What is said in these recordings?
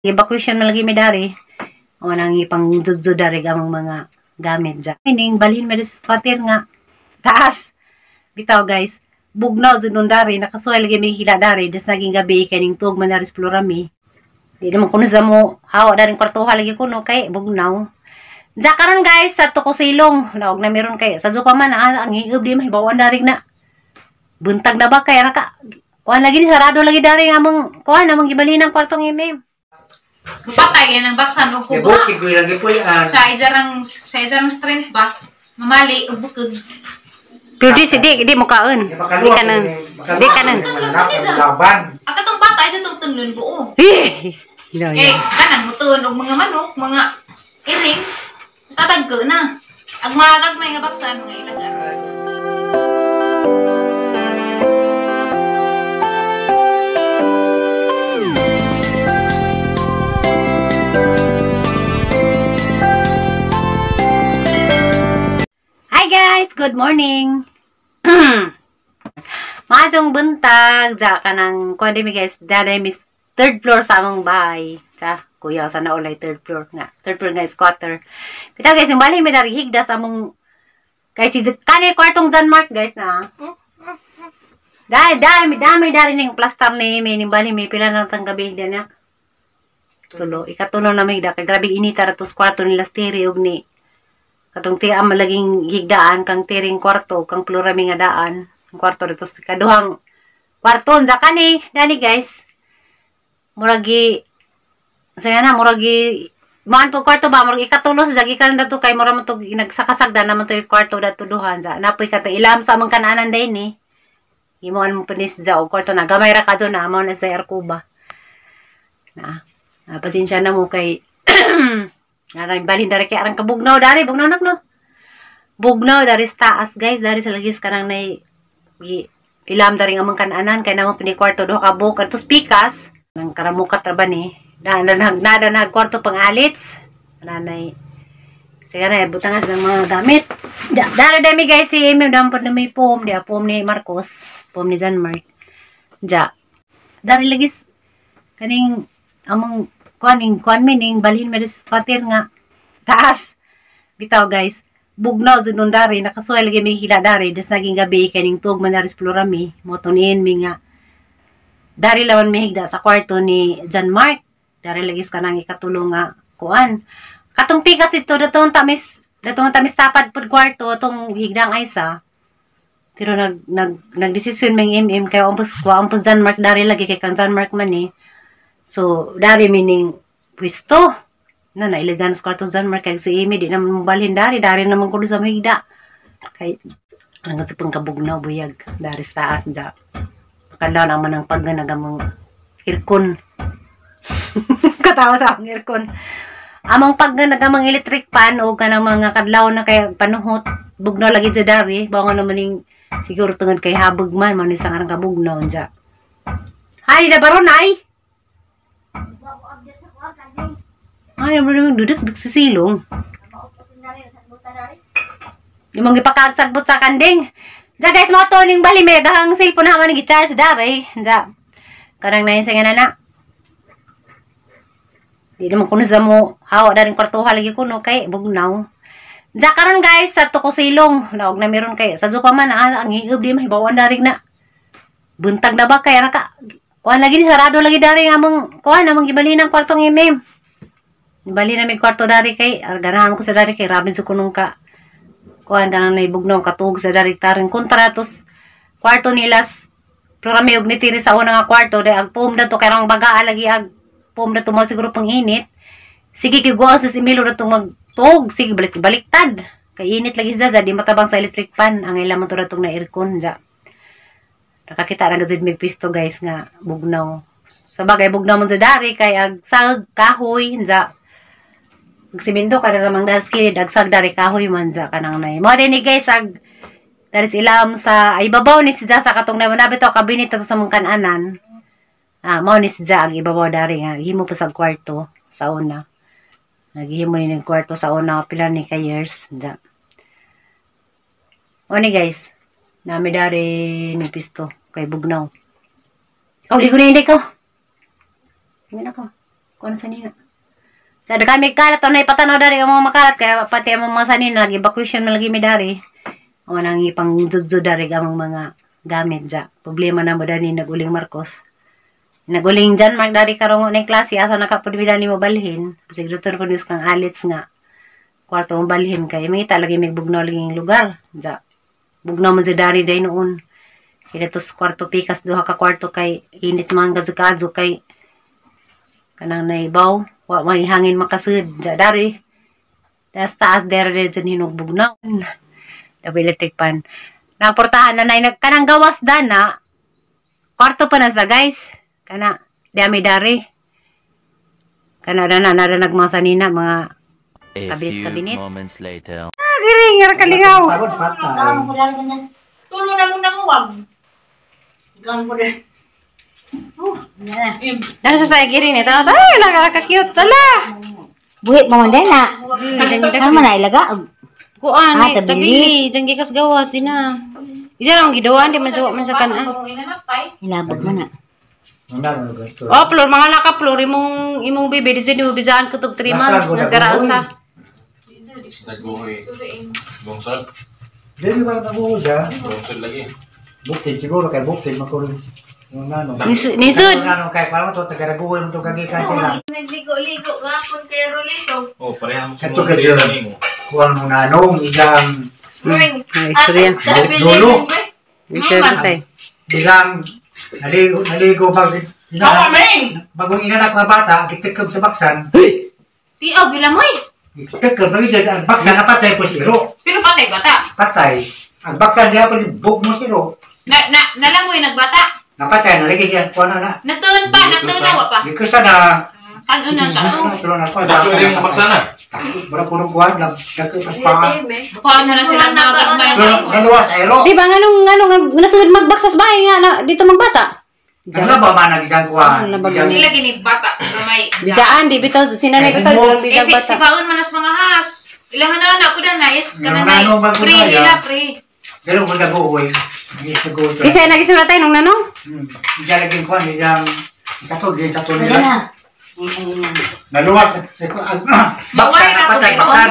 Evacuation man lagi mi dari. O nang ipang judjo dari among mga gamit dyan. Ning balhin mi sa squatter nga taas. Bitaw guys, bugnaw jud nun dari, nakasuway lagi mi hila dari, des naging gabi kay ning tuog man dari sa plurami. Di naman kuno sa mo hawa daring kwartuha lagi kuno kay bugnaw. Diya karon guys, sa to ko silong, naog na meron kay sa pa man ang higab di mahibawan dari na. Buntag na ba kay ra ka? Kuan lagi ni sarado lagi dari among kuan among gibalhin ang kwartong MM. Patay yan ang baksan og kubra. Gibukid ko lang gipuy-an. Sa ijarang strength ba? Mamali og bukog. Pero di si di di mo kaon. Di ka nang. Di ka nang. Laban. Ang katong bata ay itong tunlon buo. Eh. No, Eh, kanang mutuon og mga manok, mga iring. Sa tagko na. Ang mga gagmay nga baksan mga ilang araw. Hi guys, good morning. Maayong buntag, ja kanang kuan mi guys, dada mi third floor sa among bahay. Ja, kuya sa naulay third floor nga. Third floor nga squatter. Bitaw guys, yung balhin mi dari higdas among kay si kani kwartong John Mark guys na. Dai dai dami dari ning plaster ni mi ning balhin mi pila na tang gabi na. Tulo, ikatulo na mi da kay grabe inita ra tos kwarto nila stereo og ni katong ti ang malaging higdaan kang tiring kwarto kang plurami nga daan ang kwarto dito sa kaduhang kwarto unsa kani dani guys muragi saya na muragi maan po kwarto ba murag ikatulo sa gikan dato kay mura man to nagsakasagda naman to yung kwarto dato duhan sa napoy ka ilam sa among kananan day ni himuan mo panis ja og kwarto na gamay ra kadto na amo na sa Arcuba na pasensya na mo kay aray balhin dari kay arang kabugnaw dari bugnaw nak no. Bugnaw dari sa taas guys, dari sa lagis kanang nay ilam dari among kananan kay namo pini kwarto duha ka buok atos pikas nang karamukat ra ba ni. Na na na kwarto pang alits. Nanay. Sige na butangas ng mga gamit. Da, dari dami guys si Amy dampot na may pom, di pom ni Marcos, pom ni John Mark. Ja. Dari lagis kaning among kuan kuan mi ning balhin mi sa squatter nga taas. Bitaw guys, bugnaw jud nun dari, nakasuway lagi mi hila dari, des naging gabi kay ning tuog man dari sa plurami, mo tuniin mi nga dari lawan mi higda sa kwarto ni John Mark. Dari lagi sa kanang ikatulo nga kuan. Katong pikas ito datong tamis tapad pud kwarto atong higdang Aisa. Pero nag nag nagdesisyon ming MM kay ampos ko ampos John Mark dari lagi kay kang John Mark man ni. So dari meaning pwesto na nailigan sa kwarto John Mark kay si Amy di naman mobalhin dari dari naman kuno sa mahigda kay ang sa pangkabugnaw buyag dari sa taas ja makalaw naman ang pagganag among aircon. Katawa sa among aircon among pagganag among electric pan o kanang mga kadlaw na kay panuhot bugnaw lagi ja dari bawo naman ning siguro tungod kay habog man man isang arang kabugnaw ja. Hay na baron ay. Ay, ano duduk duk sa silong. Yung mga ipakagsagbot sa kanding. Diya guys, mo to ning bali may dahang cellphone naman gi-charge dari. Diya. Kanang nain sa nga na. Di naman kuno sa mo hawa daring kwartuha lagi kuno kay bugnaw. Diya karon guys, sa to ko silong, naog na meron kay sa pa man ang higab di mahibawan dari na. Buntag na ba kay ra ka? Kuan lagi ni sarado lagi dari among kuan among gibalhin ang kwartong MM. Bali na may kwarto dari kay ganahan ko sa dari kay rabin sa kunong ka kuan kanang naibugnaw katuog sa dari taring kontratos kwarto nila pero may og nitiri sa una nga kwarto dai ag pom dato kay rang bagaa lagi ag pom dato mo siguro pang init. Sige kay guwa sa similo dato magtuog sige balik baliktad kay init lagi sa di matabang sa electric fan ang ila man to datong na aircon ja. Nakakita ra gud mig pisto guys nga bugnaw. Sa bagay bugnaw man sa dari kay ag sag kahoy ja. Simento kada ramang dahil kilid agsag dari kahoy man ja kanang nay. Mo din ni guys ag dari ilam sa ay ibabaw ni siya sa katong naman to kabinet to sa mong kananan. Ah, mao ni siya ang ibabaw dari nga himo pa sa kwarto sa una. Naghimo ni ng kwarto sa una pila ni ka years ja. O ni guys, nami dari ni pisto kay bugnaw. Ikaw ligo na hindi ko. Hindi na ko. Kuan sa nina. Sa kami kalat to na ipatanaw dari ang mga makalat kaya pati ang mga sanina lagi evacuation na lagi mi dari. O nang ipang judjo dari ang mga gamit ja. Problema na mo dani naguling Marcos. Naguling John Mark dari karongo na klase asa nakapud mi dani mo balhin. Siguro to kun kang alits nga kwarto mo balhin kay may lagi may bugnaw lagi yung lugar. Ja. Bugnaw man sa dari day noon. Kaya to sa kwarto pikas duha ka kwarto kay init man kadyo kay kanang naibaw wa may hangin makasud ja dari. Tas taas dere dere dyan hinugbugnaw. Dapat electric pan. Naportahan na na kanang gawas dana. Kwarto pa na sa guys. Kana dami dari. Kana dana nada nagmasa sanina mga A Kabinet, few kabinet. moments later. Ah, giring kalingaw. Pagod patay. Tulo na mong nanguwag. Dano sa giring ni tao. Ay, nakaka-cute tala. Buhit mo man din na. Ano man na ilaga? Kuan, Ah, eh, tabili. tabili, diyan gikas gawas din na. Isa lang giduan di man sa man sa kan-an. Kung inanapay. Ilabog mo na. Ano gusto? Oh, Flor, mga naka Flor, imong imong bibi di mo bizaan ko tug 3 months nga sira usa. Nagbuhi. Bungsod. Dili ba nabuo siya? Bungsod lagi. Bukid siguro kay bukid makul yung nano. Nisud. Yung nano kay parang to taga-raguhoy mo to kagikan sila. Nagligo-ligo ka kung kay Rolito. Oh, pareha mo Kato ka dyan. Kuan mo nanong ilang Ay, istorya. Lolo. Istorya tay. Ilang naligo naligo bag inanak, bagong inanak mga bata gitikab sa baksan. Tiaw, gilamoy. Gitikab lagi dyan ang baksan napatay ko si Iro. Pero patay bata. Patay. Ang baksan niya pa bug mo si Iro. Na, na, nalamoy nagbata. Napatay na lagi dyan kuan na na. Natuon pa, natuon na wa pa. Gikusa na. Kanon na ka. Tulong na ko. Dako din mo baksan na. Bara purong kuan lang dagko pas pa. Bukaan na na sila mga gagmay. Naluwas ero. Di ba nganong nganong nasud magbaksas bahay nga na, dito magbata? Ang laba man ang isang kuan. Ang laba Isang- Ila gini bata gamay. Dijaan di bitaw sinanay bitaw Ay, ang Eh, bijang si, bata. si paon manas mga has. Ilang na na ko na is kana Yung nanong na. ba Pre kunaya? nila pre. Ganun kung nag-uwi. Ang isa ko ito. Isa nagisulat tayo nung nanong. Isa laging kuan, isang isa to, isa to Wala nila. na. Naluwas. Baksan, napatay, baksan.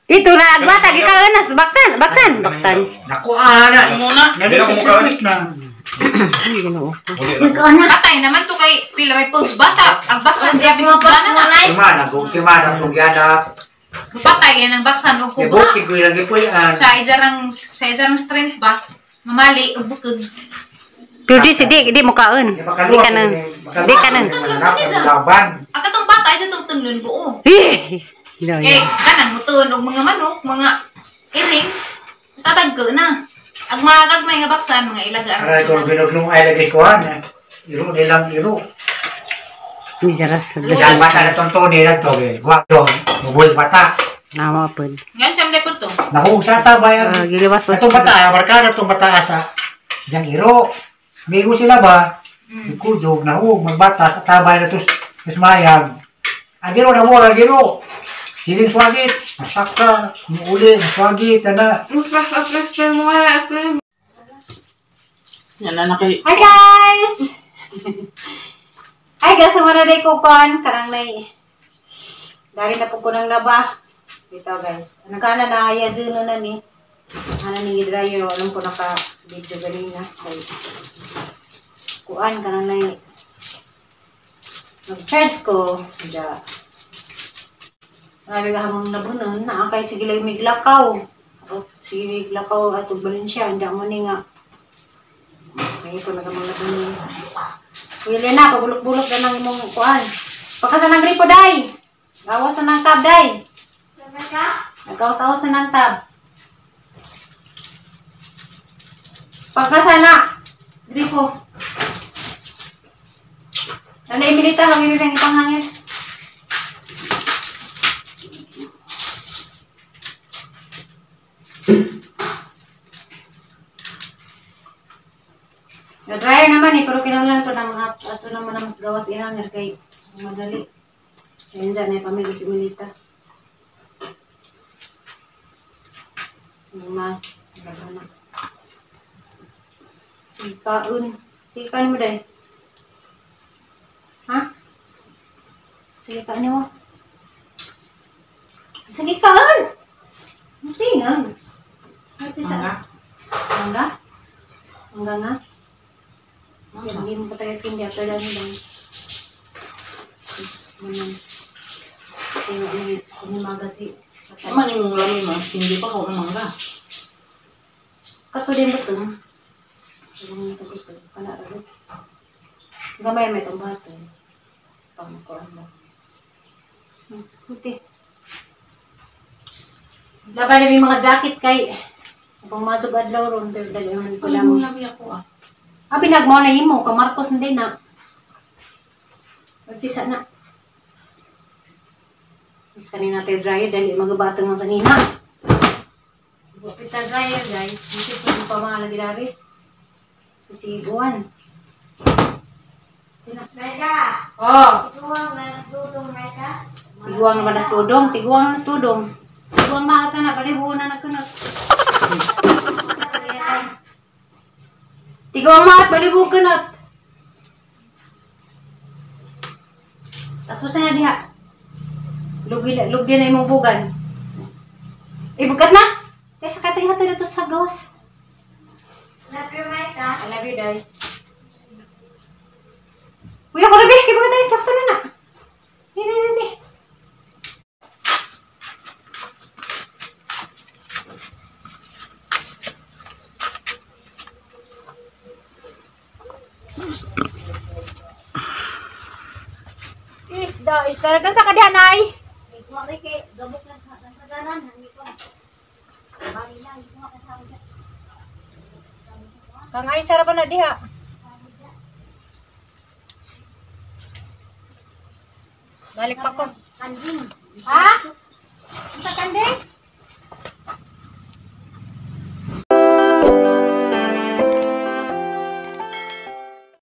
Dito na agbata gikaon baktan, baksan, baktan. Naku, ana. Muna. Naluwas Dili na. Ay, Ginoo. Uli ra. Patay naman to kay pila may pulse bata. Ang baksan grabe mas gana na. Timana, kung timana, kung yana. Patay yan ang baksan og kubra. Ibukid ko ilang ipuyan. Sa ijarang strength ba? Mamali og bukod. Pero di si di di mo kaon. Di ka nang. Di ka nang. Laban. Ang katong bata ay itong tunlon buo. Eh. Ginoo. Eh, kanang mutuon og mga manok, mga iring. Sa tagko na. Ang mga gagmay nga baksan, mga ilaga Aray ko, binuglong ay lagi kuan. Iro nilang iro. Ni jaras. Isang bata na tong Tony lang to. Guwag Mubuhay bata. Nama pod. Ngan siyam na po to. Nahuog sa tabay. Ah, giliwas pa. Atong bata, barkada itong bata sa yang iro. Migo sila ba? Ikudog, nahuog, magbata sa tabay na tos mayag. Ang iro na mo, ang iro. Siling swagit, masaka, muuli, maswagit, ana. Hi guys. Hi guys, sumara day ko kon karang nay. Dari na po ko ng laba. Dito guys. Nagana na aya dun na ni. Ana ni dryer walang ko naka video ganina kay kuan kanang nay nag-charge ko. Diya. Marami ka hamang nabunan na kay sige lang miglakaw. O sige miglakaw at Valencia hindi mo ni nga. May ko nagamang nabunan. Kuya Lena, pabulok-bulok na ng imong kuan. Pagkasa ng gripo, day! Gawas na ng tab, day! Nagawas-awas na ng tab. Pagkasa na! Gripo. Nana, Emilita, hangin rin ang itang hangin. Na-dryer naman eh, pero kinahanglan pa ng mga ato naman na mas gawas ihanger kay madali. Ayun dyan, ay pamilya si Melita. Yung mas, na. Sikaon. Sikaon mo dahil. Ha? Sige ka nimo. Sige ka. Tingag. Ate sa mangga. Mangga nga. Hindi mo pa tayo sindi after lang lang. Manang. Tingnan ni kumimaga si. Tama ni mong lami mo. Hindi pa ko mangga. Kato din ba ito? Kana ra. Gamay may itong bato. Pangkuan mo. Puti. Laban na may mga jacket kay kung masog adlaw ron pero dali man ko lang. Lami ako ah. Ah, binagmao na imo ka Marcos hindi na. Pagtisa na. Is kanina tayo dryer dali magabatang ang sanina. Pita dryer guys. Hindi ko pa mga lagi dari. Kasi iguan. Merka. Oh, Tiguang na tutong Merka. tiguang naman nas tudong, tiguang nas tudong. Tiguang maata na bali buo na nagkunot. Tiguang maat bali buo kunot. Tas basta na diha. Lugi lugi na imong bugan. Ibukat na. Kaysa kating hatod dito sa gawas. Love you, Merka. I love you, Day. Uy, ako rabi! Kaya tayo, sakto na na. Hindi, hindi, hindi. Isda, isda. Kan sa kadiha, Nay? Ikuha rin kay gabok lang sa kasagaran. Hindi ko. Bali lang, ikuha ka sa Kang ay sarap na diha. Balik pa ko. Kanding. Ha? Sa kanding?